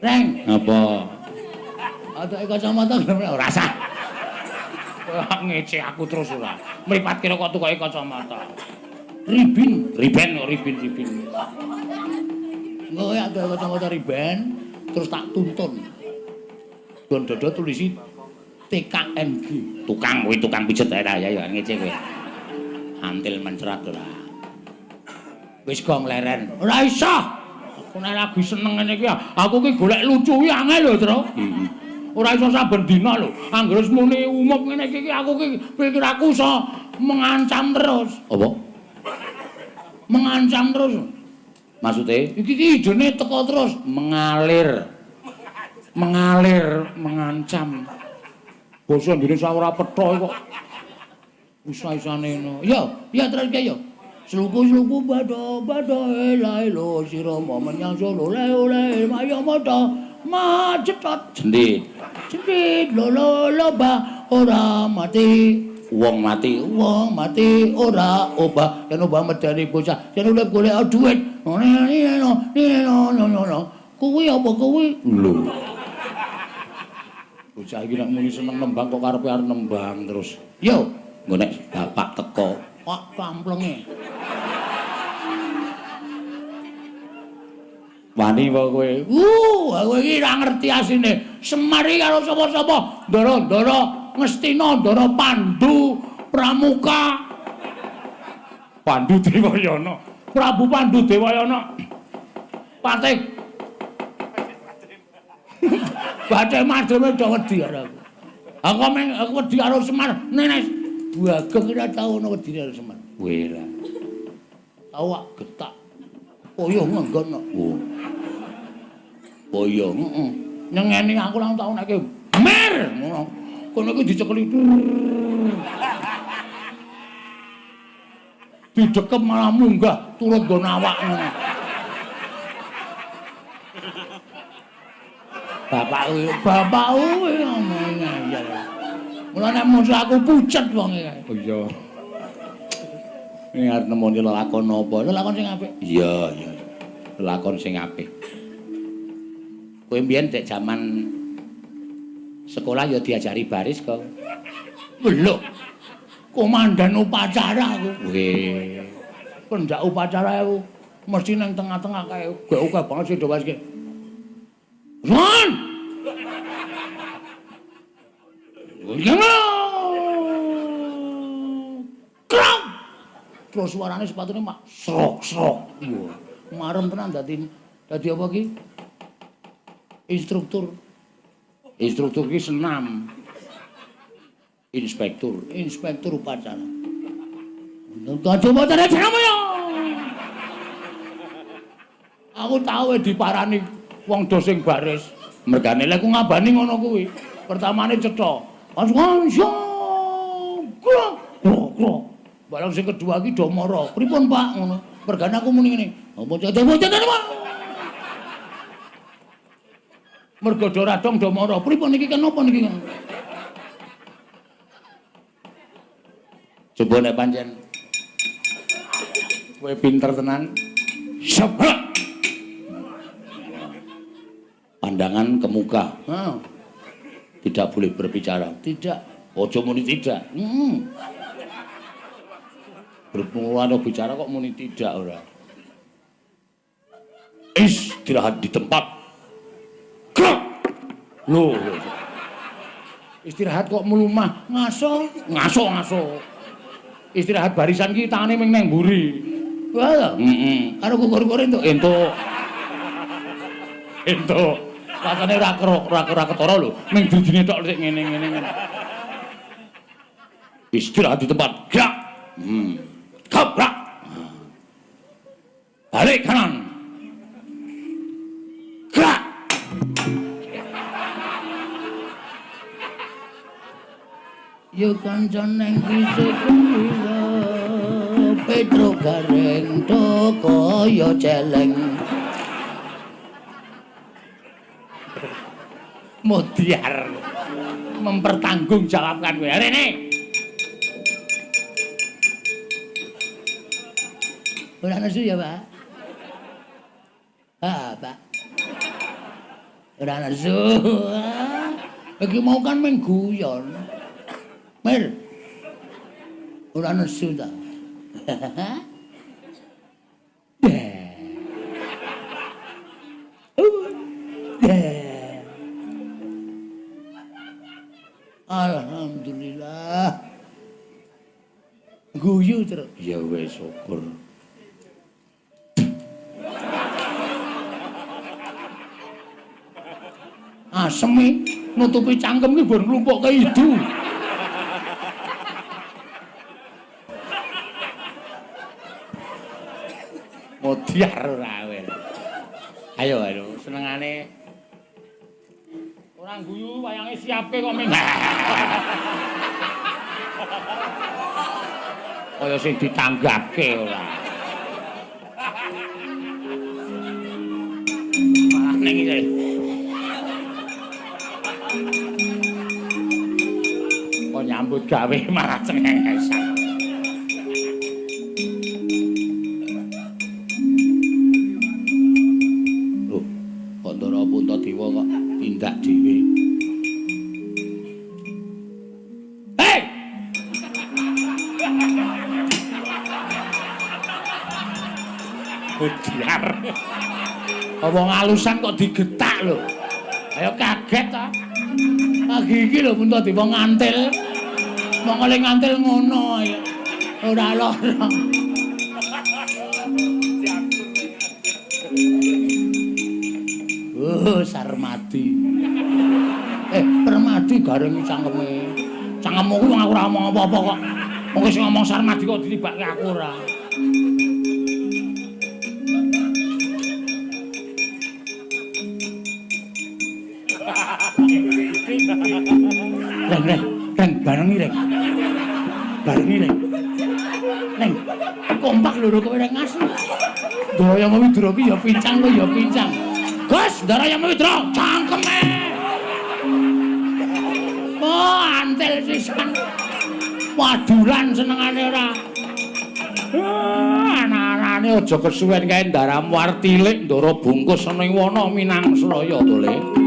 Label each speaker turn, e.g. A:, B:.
A: Reng, apa? Adoke kacamata ora sah. Kowe ngece aku terus ora. Mripat kira kok tukoke kacamata. Ribin, riben kok ribin ribin. Engko kowe adoke kacamata riben terus tak tuntun. Don dodo tulisi TKNG. Tukang kuwi tukang pijet ae ta ya ya ngece kowe. Antil mencrat ora. Wis gong leren. Ora iso. Aku nek lagi seneng ngene iki aku ki golek lucu ki angel lho, Tru. Heeh. Ora iso saben dina lho. Anggere wis muni umup ngene iki aku ki pikir aku iso mengancam terus. Apa? Mengancam terus. Maksude iki ki idene teko terus mengalir. Mengalir, mengancam. Basa Indonesia ora petha kok. Isa-isane ngono. Ya, ya terus ki ya. Sluku-sluku bado-bado elailo sira menyang Solo le-le mayo moto macetot jendit. Jendit lolo loba ora mati. Wong mati ora obah. Yen obah medeni bocah, yen urip golek dhuwit. Kuwi apa kuwi? Lho. Bocah iki nek muni seneng nembang kok karepe arep nembang terus. Yo, engko nek bapak teko, pak kamplenge. Wani apa kowe? Aku iki ora ngerti asine. Semar iki karo sapa-sapa? Ndara-ndara Ngastina, Ndara Pandu, Pramuka. Pandu Dewayana. Prabu Pandu Dewayana. Patih. Bathik madheme do wedi karo aku. Aku meng aku wedi karo Semar. Nenes Bageng ora tau ono wedi karo Semar. Weh lah. Tau ak getak. Poyo ngenggon kok. Oh. Poyo, heeh. Nyengeni aku langsung tau nek mer ngono. Kono iki dicekeli. Didekem malah munggah turut nggon awak ngono. Bapak kuwi ngomong ngeyel. Mula nek musuh aku pucet wong iki. Oh iya. Ini arep nemoni lelakon apa? Lelakon sing apik. Iya, iya. Lelakon sing apik. Kowe mbiyen dek jaman sekolah ya diajari baris kok. Lho. Komandan upacara aku. Weh. Pendak upacara aku mesti nang tengah-tengah kae. Gek akeh banget sing do waske. Ron. Krok. Terus suarane sepatune mak srok-srok. Wah, marem tenan dadi apa ki? Instruktur. Instruktur ki senam. Inspektur, inspektur upacara. Kaca upacara jenengmu ya. Aku tau diparani wong do sing baris. Mergane lek ku ngabani ngono kuwi. Pertamane cetha. Langsung krok krok. Barang sing kedua iki do mara. Pripun, Pak? Ngono. Mergane aku muni ngene. Apa cetha-cetha, Pak? Mergo do radong do mara. Pripun niki kenapa niki? Coba nek pancen kowe pinter tenan. Sebrek. Pandangan ke muka. Heeh. Tidak boleh berbicara. Tidak. Ojo muni tidak. Heeh. Bermula bicara kok muni tidak ora. Istirahat di tempat. Krok. Loh. Istirahat kok mlumah ngaso, ngaso ngaso. Istirahat barisan ki tangane ming nang mburi. Wah, heeh. Karo kukur-kukur entuk. Entuk. Entuk. Rasane ora ora ketara lho. Ming drijine tok sik ngene-ngene ngene. Istirahat di tempat. Gerak. Gebrak. Balik kanan. Gerak. Yo kanca neng dhisik kuwi Petro Gareng do kaya celeng. Modiar mempertanggungjawabkan kowe. Rene. Ora nesu ya, Pak? Ah, Pak. Ora nesu. Iki mau kan mung guyon. Mir. Ora nesu ta. Alhamdulillah. Guyu terus. Ya wis syukur. Asem nutupi cangkem ki bon nglumpukke idu. Modiar ora kowe. Ayo ayo senengane ora guyu wayange siapke kok ming. Kaya sing ditanggapke ora. Malah ning iki. Kok nyambut gawe malah cengengesan. Loh, kok Ndara Puntadewa kok tindak dhewe. Hei! Bodiar. Wong alusan kok digetak lho. Ayo kaget ta. Pagi iki lho Puntadewa ngantil. Mongko le ngantil ngono ayo. Ora lara. Oh, Sarmadi. Permadi gareng cangkeme. Cangkemmu kuwi wong aku ora ngomong apa-apa kok. Wong wis ngomong Sarmadi kok dilibake aku ora. Reng, reng, reng, barengi reng. Barengi reng. Reng, kompak lho kowe reng asli. Ndara Yamawidra ki ya pincang kowe ya pincang. Gus, Ndara Yamawidra, cangkeme. Oh, antil sisan. Wadulan senengane ora. Anak-anake aja kesuwen kae ndaramu arep tilik ndara bungkus ana ing wana Minangsraya to, Le.